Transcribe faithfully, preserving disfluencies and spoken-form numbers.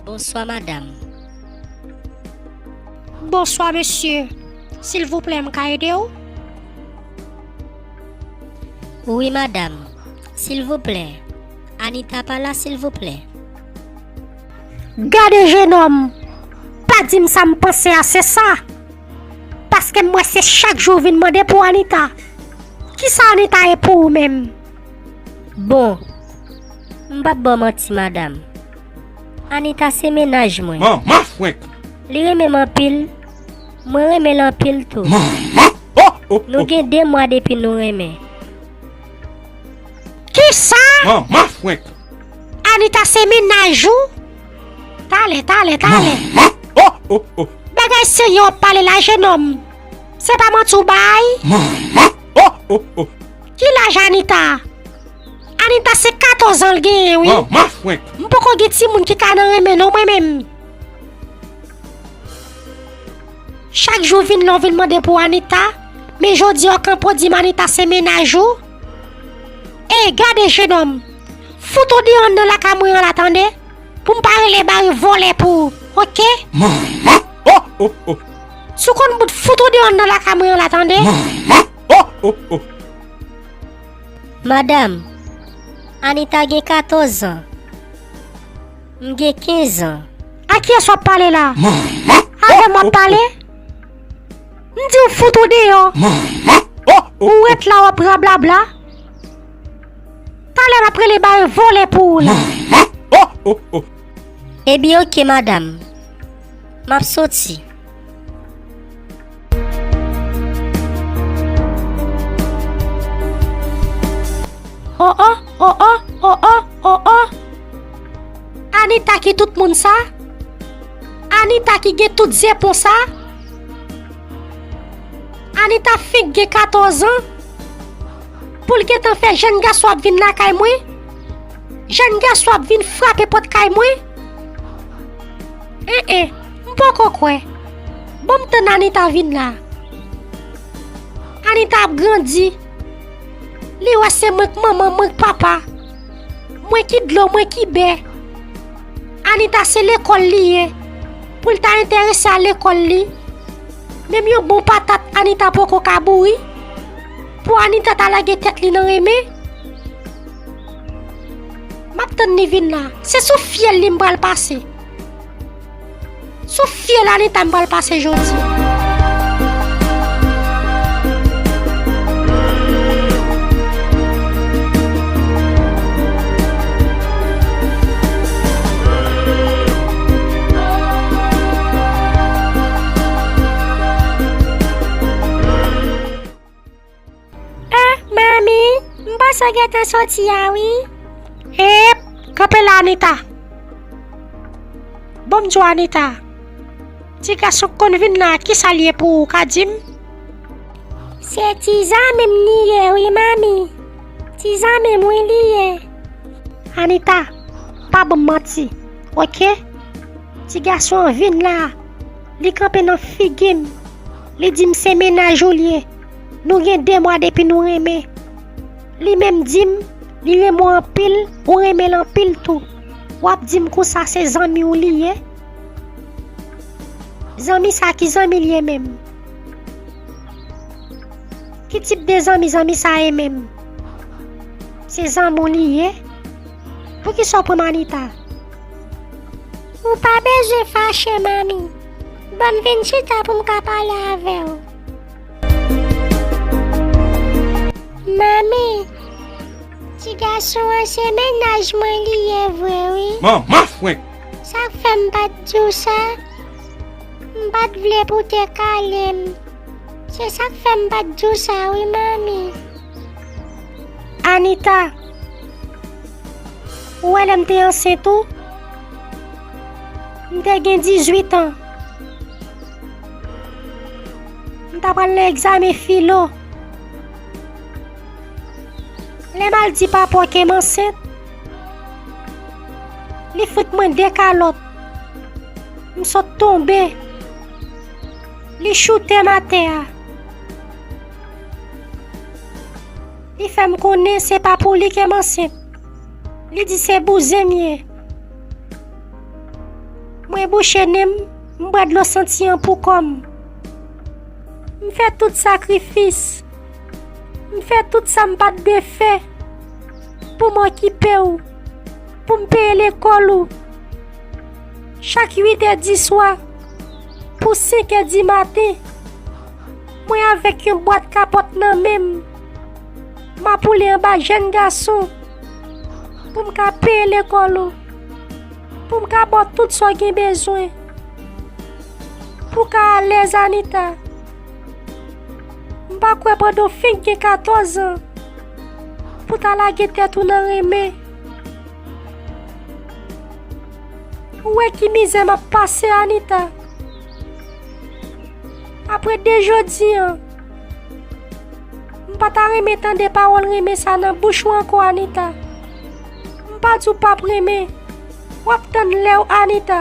Bonswa, madanm. Bonswa, mesye. Silvouplè, m ka ede w? Wi, madanm. Silvouplè. Anita pa la, silvouplè. Gade, jenòm. Pa di m sa m panse a, se sa. Paske m wè se chak jou w vin mande pou Anita. Kisa Anita ye pou ou menm? Bon, m p ap ba w manti, madanm. Anita se mennaj mwen. Manman frenk! Li renmen m anpil. Mwen renmen l anpil tou. Manman! Oh, oh, oh. Nou gen de mwa depi nou renmen. Kisa? Manman frenk! Anita se mennaj ou? Talè, talè, talè. Manman! Oh, oh, oh. Bagay serye w ap pale la, jenòm. Se pa manti w bay? Manman! Oh, oh, oh. Ki laj Anita? Anita se katòz an l genyen, wi. Manman frenk! M poko gen timoun ki ka nan renmen non, mwen menm. Chak jou w vin la, w vin mande pou Anita, men jodi a w kanpe w di m Anita se mennaj ou. Ey, gade, jenòm. Fout ou deyò anndan lakay mwen an la, tande. Pou m pa rele bare vòlè pou ou, oke? Manman! Oh, oh, oh. Si w konn bout, fout ou deyò anndan lakay mwen an la, tande. Manman! Oh, oh, oh. Madanm, Anita gen katòz an. M gen kenz an. A kiyès w ap pale la? Manman! Avè m w ap pale? M di w fout ou deyò. Manman! Oh, oh, oh. Ou ret la w ap rablabla. Talè m ap rele bare vòlè pou ou la. Manman! Oh, oh, oh. Ebyen, oke, madanm. M ap soti. Oh, oh, oh, oh, oh, oh, oh, oh. Anita ki tout moun sa? Anita ki gen tout zepon sa? Anita fenk gen katòz an. Pou l gentan fè jèn gason ap vin lakay mwen? Jèn gason ap vin frape pòt kay mwen? En, en, m poko kwè. Ban m tann Anita vin la. Anita ap grandi. Li wè se mwen k manman, mwen k papa. Mwen ki dlo, mwen ki bè. Anita se lekòl li ye. Pou l ta enterese a lekòl li. Menm yon bon patat Anita poko ka bouri. Pou Anita ta lage tèt li nan renmen. M ap tann li vin la. Se sou fyèl li m pral pase. Sou fyèl Anita m pral pase jodi. Ah, manmi, m panse w gentan soti a wi. Ep, kanpe la, Anita. Ban m di w, Anita. Ti gason k konn vin la, kisa l ye pou ou, w ka di m? Se ti zanmi m li ye wi, manmi. Ti zanmi m wi li ye. Anita, pa ban m manti, oke? Ti gason an vin la, li kanpe nan figi m, li di m se mennaj ou l ye. Nou gen de mwa depi nou renmen. Li menm di m li renmen w anpil, ou renmen l anpil tou. W ap di m konsa se zanmi w li ye? Zanmi sa ki zanmi l ye menm? Ki tip de zanmi zanmi sa ye menm? Se zanmi w li ye? Poukisa w pran m Anita? Ou pa bezwen fache, manmi. Ban m vin chita pou m ka pale avè w. Manmi, ti gason an se mennaj mwen li ye vre wi. Manman frenk! Sa k fè m pa t di w sa? M pa t vle pou w te kale m. Se sa k fè m pa t di w sa wi, manmi. Anita, ou wè lè m te ansent ou, m te gen dizuit an. M t apral nan egzamen filo. Lè m al di papa w ke m ansent, li fout mwen de kalòt. M sot tonbe. Li choute m atè a. Li fè m konnen se pa pou li ke m ansent. Li di se bouzen m ye. Mwen bouche nen m, m bwè dlo santi an pou kò m. M fè tout sakrifis. M fè tout sa m pa t dwe fè pou m okipe w, pou m peye lekòl ou. Chak uit è di swa pou senk è di maten, mwen avèk yon bwat kapòt nan men m, m ap woule anba jèn gason pou m ka peye lekòl ou, pou m ka ba w tout sa w gen bezwen, pou w ka alèz, Anita. M pa kwè pandan w fenk gen katòz an pou w ta lage tèt ou nan renmen. Ou wè ki mizè m ap pase, Anita. Apre de jodi an, m pa ta renmen tande pawòl renmen sa nan bouch ou ankò, Anita. M pa di w p ap renmen. W ap tann lè w, Anita.